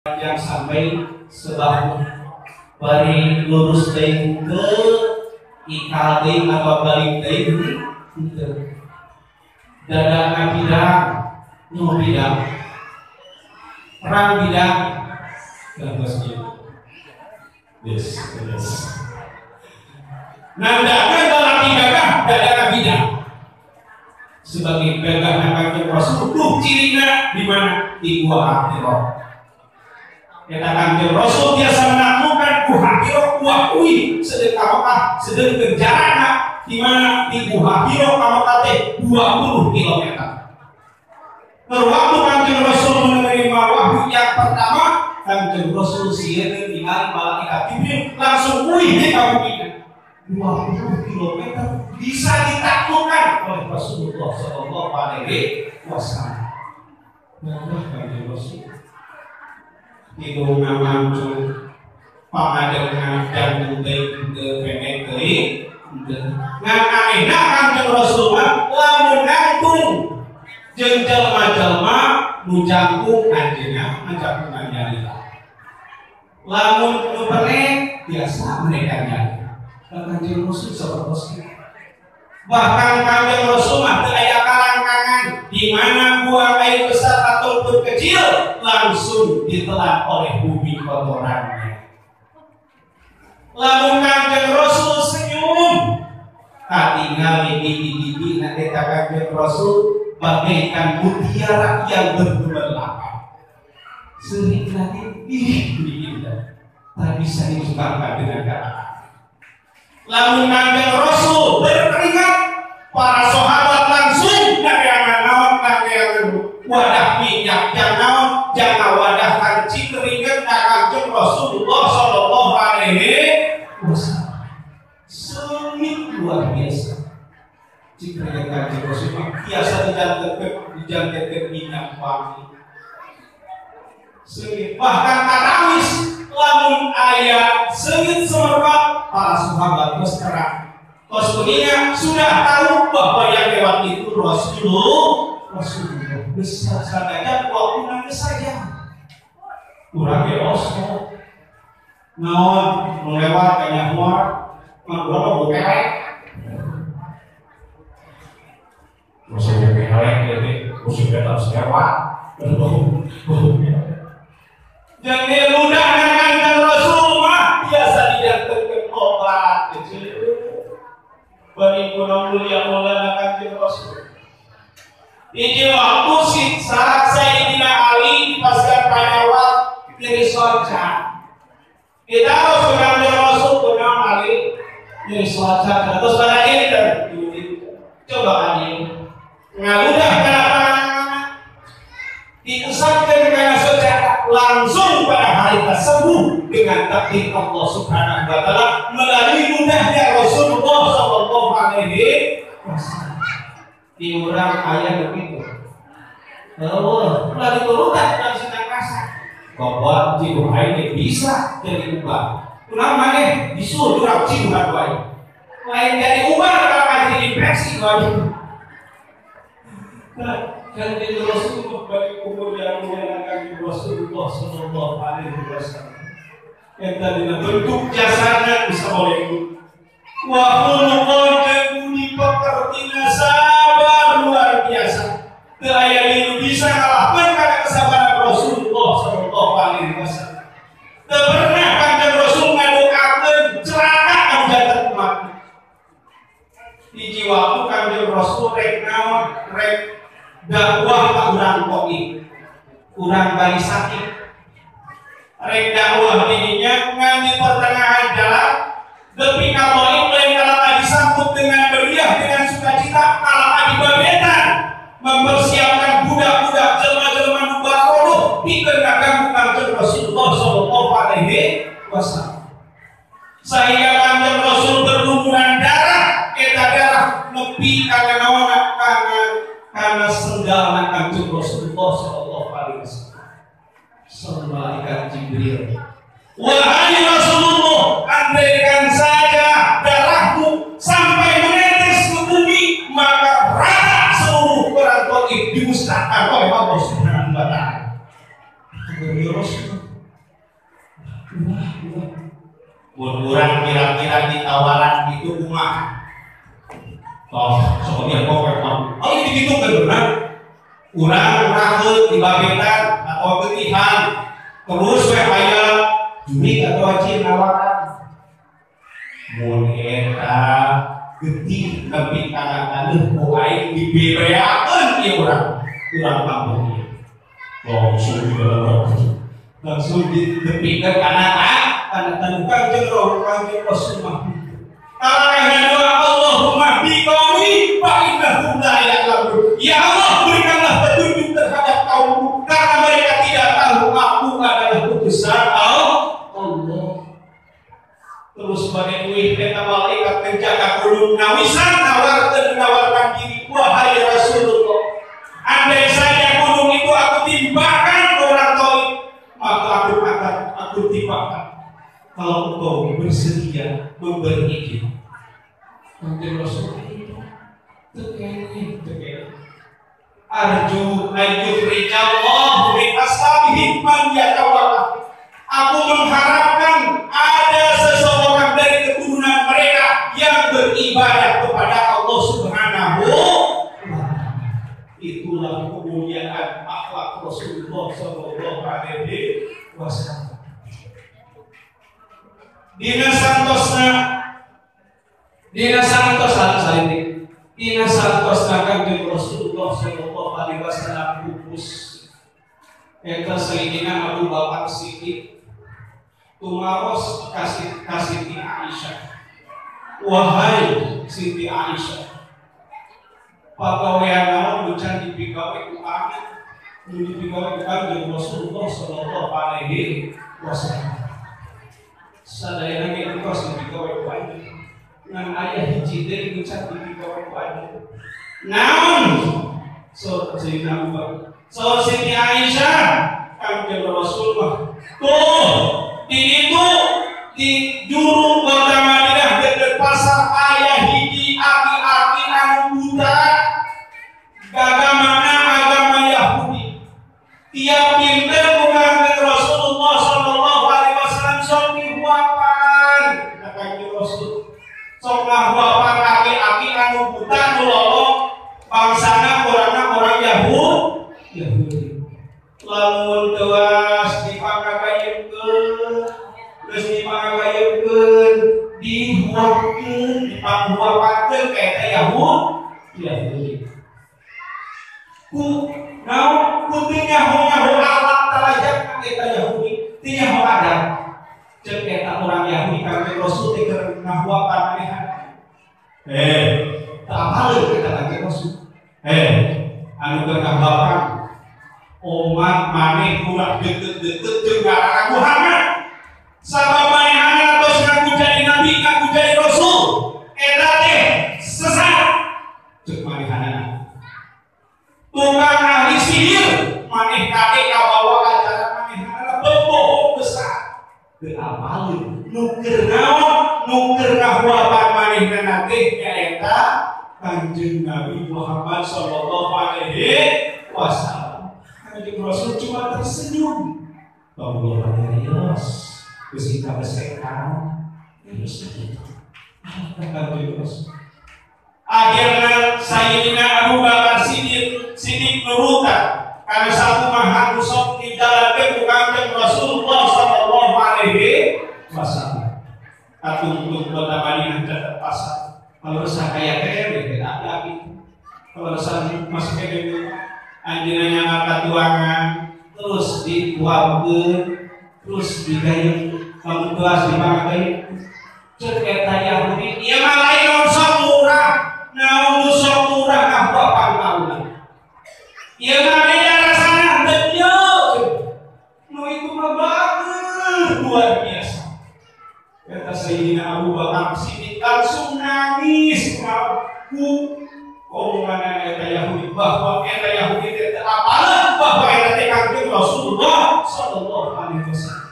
Panjang sampai sebahu bari lurus deui ke ikal deui atau balik deui henteu. Dadana bidang nu bidang perang bidang bagus ieu. Yes, yes. Nandana lalaki gagah dadana bidang. Sebagai gagahna Kanjeng Rasul tuh cirina di mana? Di Gua Hira. Eta Kanjeng Rasul biasa menaklukkan Gua Hira, Gua Uwi, sedekah Mekah, sedengkeun jarakna di mana? Di Gua Hira ka Mekah teh 20 km. Waktu Kanjeng Rasul menerima wahyu yang pertama, Kanjeng Rasul sieun ningali malaikat Jibril langsung uih di ka bumi. 20 km bisa ditaklukkan oleh Rasulullah Shallallahu Alaihi Wasallam. Nah, Kanjeng Rasul hidungna mancung, pangadegna jantung teuing teu pendek teuing. Ngan anehna Kanjeng Rasul mah lamun nangtung jeung jelema-jelema nu jangkung anjeunna, jangkung anjeunna. Lamun nu penek biasa mereka nyari. Kanjeng Rasul sapertos kitu. Bahkan Kanjeng Rasul mah teu aya kalangkangan di mana buang air besar ataupun kecil langsung ditelan oleh bumi kotorannya. Lamun Kanjeng Rasul senyum, katingali gigi-gigina eta Kanjeng Rasul bagaikan mutiara yang bergemerlapan. Sering lagi ih indah, tak bisa diungkapkan dengan kata-kata. Lamun Kanjeng Rasul berkeringat, para sahabat langsung ngareangan naon, ngareangan wadah minyak, jang naon, jang wadah kanci keringat ka Kanjeng Rasulullah Shallallahu Alaihi Wasallam. Sengit luar biasa. Keringat Kanjeng Rasul biasa dijangketkeun minyak wangi. Sengit bahkan karawis lamun aya sengit semerbak, para sahabat terus terang. Tos kuninga sudah tahu bahwa yang lewat itu Rasulullah. Rasulullah besar saja waktu nangis saja. Kurang ge osok. Naon nu lewat kanya muar, mah urang mah bukelek. Musim kelek jadi musim eta lewat. Jadi ludah Kanjeng Rasul mah biasa dijantenkeun obat kecil. Bari kuno mulia mulana Kanjeng Rasul. Hiji waktu saat Sayyidina Ali dipaskan panyawat nyeri soca. Kita harus Kanjeng Rasul kunaon Ali nyeri soca terus pada ini coba Ali ngaludah kana pangangan diusapkan karena soca langsung pada hari tersebut dengan takdir Allah Subhanahu wa taala melalui mudahnya Rasulullah Shallallahu Alaihi Wasallam. Di urang aya begitu. Oh, ulah diturutan ulah senang rasa. Bahwa ciduhai ini bisa jadi ubah. Kunaon maneh disuruh urang ciduhan wae. Lain jadi ubah kalau jadi infeksi wae. Kanjeng Rasulullah bagi umur yang mulia Kanjeng Rasulullah Shallallahu Alaihi Wasallam. Yang tadi bentuk jasanya bisa boleh. Wa khuluqan budi pekertina sabar luar biasa. Teu aya nu bisa ngalahkeun kana kesabaran Rasulullah Shallallahu Alaihi Wasallam. Teu pernah Kanjeng Rasul ngadoakeun celaka anu janten umat. Hiji waktu Kanjeng Rasul rek naon rek dakwah ka urang Thaif, urang Bani Sakit. Rek dakwah dirinya ngan di pertengahan jalan nepi ka Thaif lain kalapa disambut dengan meriah dengan sukacita, kalapa dibabetan mempersiapkan budak-budak jelema-jelema nu barodo pikeun ngaganggu Kanjeng Rasulullah Shallallahu Alaihi Wasallam. Sehingga Kanjeng Rasul berlumuran darah, eta darah nepi kana naon kana sendalna Kanjeng Rasulullah Shallallahu Alaihi Wasallam. Malaikat Jibril, wahai Rasulullah, andaikan saja darahmu sampai menetes ke bumi, maka rata seluruh orang Thaif dimusnahkan oleh Allah Subhanahu wa taala. Rasul Ulah ulah. Mun urang kira-kira ditawaran itu kumaha? Toh, sok dia kok. Oh, ini gitu kan benar. Urang raheut di babetan atau getihan. Terus we aya jurik atau acil nawaran. Mun eta getih nepi kana taneuh ku aing dibebeakeun ieu urang. Urang kampung ieu. Langsung di langsung ditepikeun kana taneuh Kanjeng Kanjeng Rasul mah. Karena doa Allahumma bi qaumi fa innahum la ya'lamun. Ya Allah, berikanlah petunjuk terhadap kaumku karena mereka tidak tahu aku adalah utusan Allah. Terus pada uih eta malaikat penjaga gunung nawisan nawarkan menawarkan diri, wahai Rasulullah, andai saja gunung itu aku timpakan orang Thaif, maka aku akan aku timpakan. Kalau engkau bersedia memberi izin. Kanjeng Rasul itu tekene tekene. Arju ayyukhrijallahu min ashabihi man yatawalla. Aku mengharapkan ada seseorang dari keturunan mereka yang beribadah kepada Allah Subhanahu wa ta'ala. Itulah kemuliaan akhlak Rasulullah sallallahu alaihi wasallam. Dina santosna dina santosna salini dina santosna Kanjeng Rasulullah sallallahu alaihi wasallam pupus eta Sayyidina Abu Bakar Siddiq tumaros kasih Siti Aisyah, wahai Siti Aisyah, pagawean naon nu can dipigawe ku kami nu dipigawe ku Kanjeng Rasulullah sallallahu alaihi wasallam. Sadayana ge entos dipigawe ku anjeun. Ngan aya hiji deui nu can dipigawe ku anjeun. Naon? So Sayyidina Abu Bakar, so Siti Aisyah, Kanjeng Rasul mah tuh di itu di juru kota Madinah dekat pasar aya hiji aki-aki anu buta agamana agama Yahudi. Tiap dinten ku Kanjeng Rasulullah sallallahu alaihi wasallam sok dihuapan ka Kanjeng Rasul. Sok ngahuapan aki-aki anu buta nu lolong bangsana orangna orang Yahudi. Lamun teuas dipangagayeukeun, geus dipangagayeukeun, dihuapkeun, dipanghuapankeun ka eta Yahudi. Ku naon ku teu nyaho-nyaho akhlak talajak ka eta Yahudi, teu nyaho adab. Ceuk eta urang Yahudi Kanjeng Rasul teh keur ngahuapan manehna. Teu apaleun eta Kanjeng Rasul. Anu keur ngahuapan omat maneh ulah deket-deket jeung ngaran Muhammad. Sabab manehna tos ngaku jadi nabi, ngaku jadi rasul, eta teh sesat. Ceuk manehna. Tukang ahli sihir maneh kade kabawa ajaran manehna pembohong besar. Teu apaleun nu keur naon, nu keur ngahuapan manehna teh nyaeta Kanjeng Nabi Muhammad sallallahu alaihi wasallam. Kanjeng Rasul cuma tersenyum. Allah nyarios, geus kita besekan, terus begitu. Kanjeng Rasul. Akhirnya Sayyidina Abu Bakar Siddiq nurutan karena satu maha sok dijalankeun ku Kanjeng Rasulullah sallallahu alaihi wasallam. Katuntun kota Madinah dekat pasar. Kalau resah kaya kere beda lagi. Kalau resah masih kere anjeunna nyangka tuangan terus dituangkeun terus digayung lamun tuas dipangagayung. Ceuk eta Yahudi ieu mah lain naon sok murah, naon sok murah ngahuapan kaula. Ieu mah beda rasana teu ieu. Nu itu mah bagus luar biasa. Kata Sayyidina Abu Bakar Siddiq langsung nangis ku omongan eta Yahudi bahwa eta Yahudi teh teu apaleun bahwa eta teh Kanjeng Rasulullah sallallahu alaihi wasallam.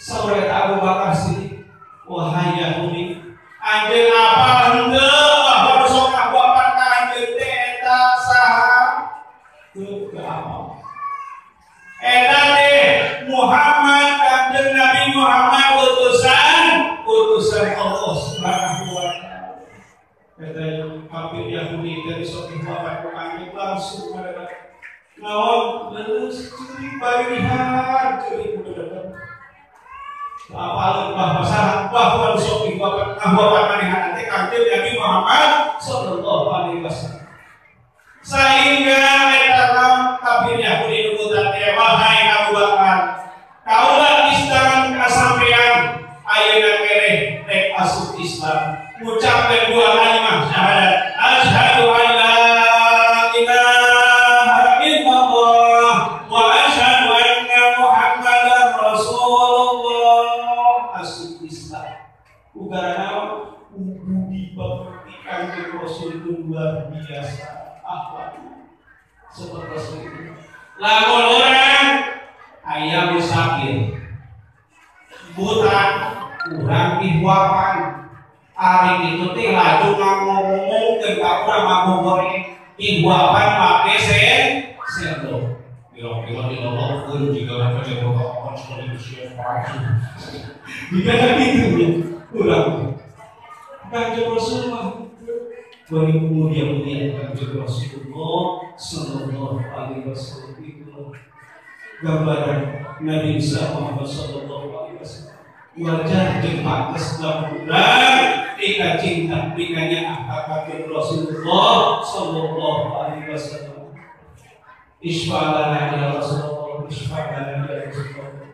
Saur eta Abu Bakar Siddiq, wahai Yahudi, anjeun apal henteu bahwa nu sok ngahuapan ka anjeun teh eta saha? Teu apal. Eta teh Muhammad Kanjeng Nabi Muhammad Diajar ceurik bener. Apaleun bahwa saha bahwa sok dihuapan ngahuapan manehna teh Kangjeng Nabi Muhammad sallallahu alaihi wasallam. Sehingga eta kafir Yahudi nubutan teh wahai Abu Bakar, kaula istangan kasampean ayeuna keneh rek asup Islam. Ucapkeun dua kalimat syahadat, asyhadu an la ilaha illallah wa asyhadu anna Muhammadar Rasulullah. Asup Islam. Ugarana budi pekerti Kangjeng Rasul itu luar biasa akhlak seperti itu. Lamun urang aya musafir buta urang dihuapan ari itu teh laju ngomongkeun ka urang mabogore dihuapan make sendok. Bila-bila dilolongkeun jiga raja boga sekali besi jika gitu urang Kangjeng Rasulullah bagi mulia-mulia Kangjeng Rasulullah sallallahu alaihi wasallam itu gambaran Nabi Muhammad sallallahu alaihi wasallam wajah jeung pantes lamun urang tika cinta pikanya Kangjeng Rasulullah sallallahu alaihi wasallam. Isfa'lana ya Rasulullah, isfa'lana ya Rasulullah.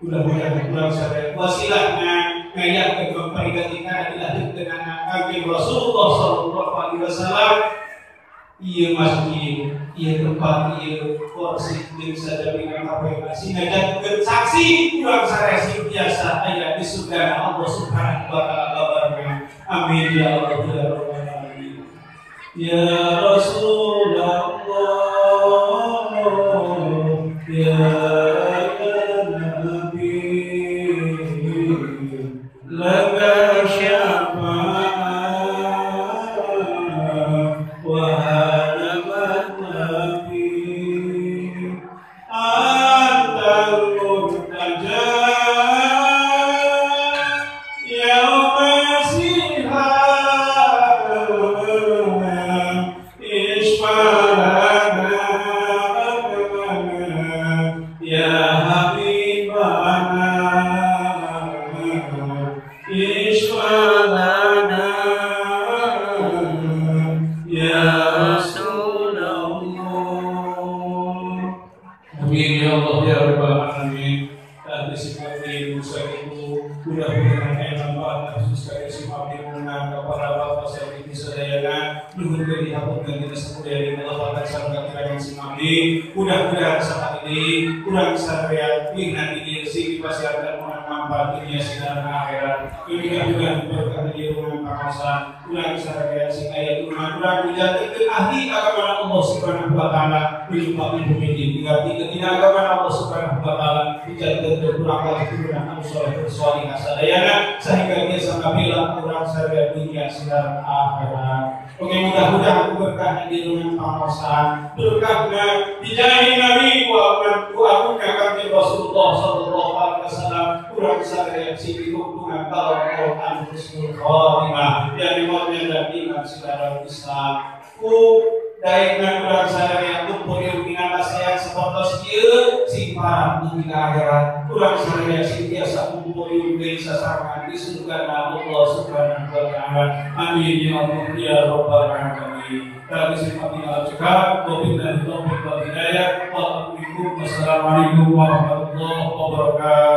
Mudah-mudahan urang sadaya wasilahna ngayakeun memperhatikan dilahirkeun Kangjeng Rasulullah sallallahu alaihi wasallam. Ieu masjid, ieu tempat, ieu kursi jeung sadaya kabeh sing saksi urang sadaya sing biasa aya di surga Allah Subhanahu wa taala. Amin ya Allah ya Rabbal alamin. Ya Rasulullah ya Nabi laka syafa'ah wa hada nabi antal murtaja yauma siha isfa'lana ya habibana isfa'lana ya Rasulullah. Amin ya Allah ya Rabbal alamin. Tadi sikap Musa itu mudah-mudahan aya manfaat khusus ka si abdi menang kepada bapak saya ibu sadayana nuhun ke dihapunten dina sakuliah Allah sareng kakirangan si abdi mudah-mudahan saat ini kurang sadaya wihna di dieu sing dipasihan menang manfaat dunia sinar akhirat. Mudah-mudahan berkah di ruang pangaosan kurang sadaya sing aya turunan urang dijadikeun ahli agama Allah Subhanahu wa taala dijumpa bumi diganti dina agama Allah Subhanahu wa taala dijadikeun kurang lagi turunan anu saleh salihah sadayana sehingga dia samabila kurang sadaya dunia sinar akhirat. Oke, mudah-mudahan berkah di ruang pangaosan berkahna dijamin Nabi wa aku Kangjeng Rasulullah sallallahu alaihi wasallam kurang sadaya sing ditungtungan kalau anu husnul khatimah yang dimaunya dan iman sinar Islam. Ku daekna urang sadaya kumpul dina nasihat sapertos ieu sing parah dugi ka akhirat urang sadaya sing biasa kumpul deui sasarengan di surga Allah Subhanahu wa taala. Amin ya Allah ya Rabbal alamin. Kami sifat cekap wabillahi taufiq wal hidayah. Wassalamualaikum warahmatullahi wabarakatuh.